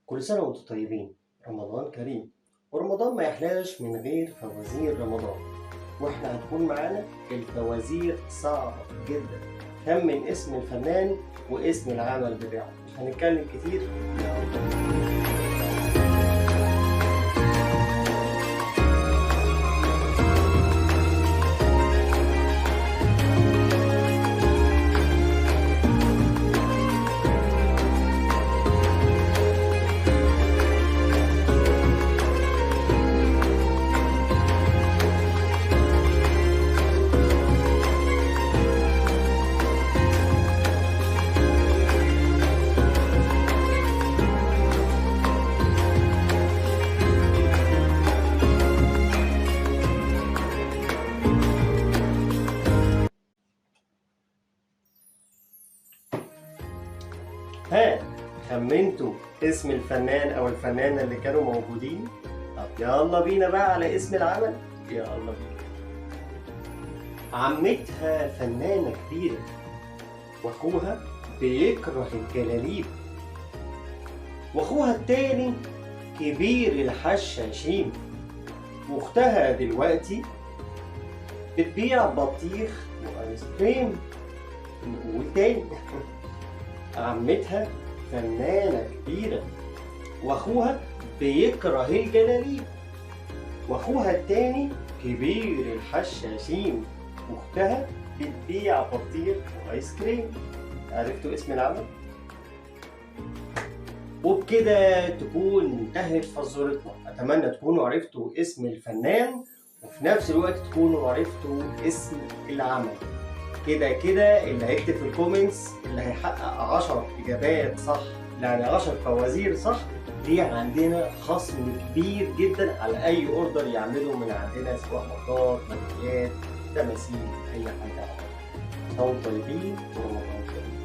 كل سنة وانتم طيبين، رمضان كريم. ورمضان ما يحلاش من غير فوازير رمضان، واحنا هتكون معانا الفوازير صعبة جدا. خمن اسم الفنان واسم العمل بتاعه، مش هنتكلم كتير. يلا. ها، خمنتوا اسم الفنان او الفنانة اللي كانوا موجودين؟ طب يلا بينا بقى على اسم العمل، يلا بينا. عمتها فنانة كبيرة، واخوها بيكره الجلاليب، واخوها التاني كبير الحشاشين، واختها دلوقتي بتبيع بطيخ وايس كريم. نقول تاني، عمتها فنانة كبيرة، واخوها بيكره الجلاليب، واخوها التاني كبير الحشاشين، واختها بتبيع بطيخ وايس كريم. عرفتوا اسم العمل؟ وبكده تكون انتهت فزورتنا. اتمنى تكونوا عرفتوا اسم الفنان، وفي نفس الوقت تكونوا عرفتوا اسم العمل. كده كده اللي هيكتب في ال comments اللي هيحقق 10 اجابات صح، يعني 10 فوازير صح، دي عندنا خصم كبير جدا على اي order يعمله من عندنا، سواء مطار، ماليات، تماثيل، اي حاجه. طيبين ورمضان كريم.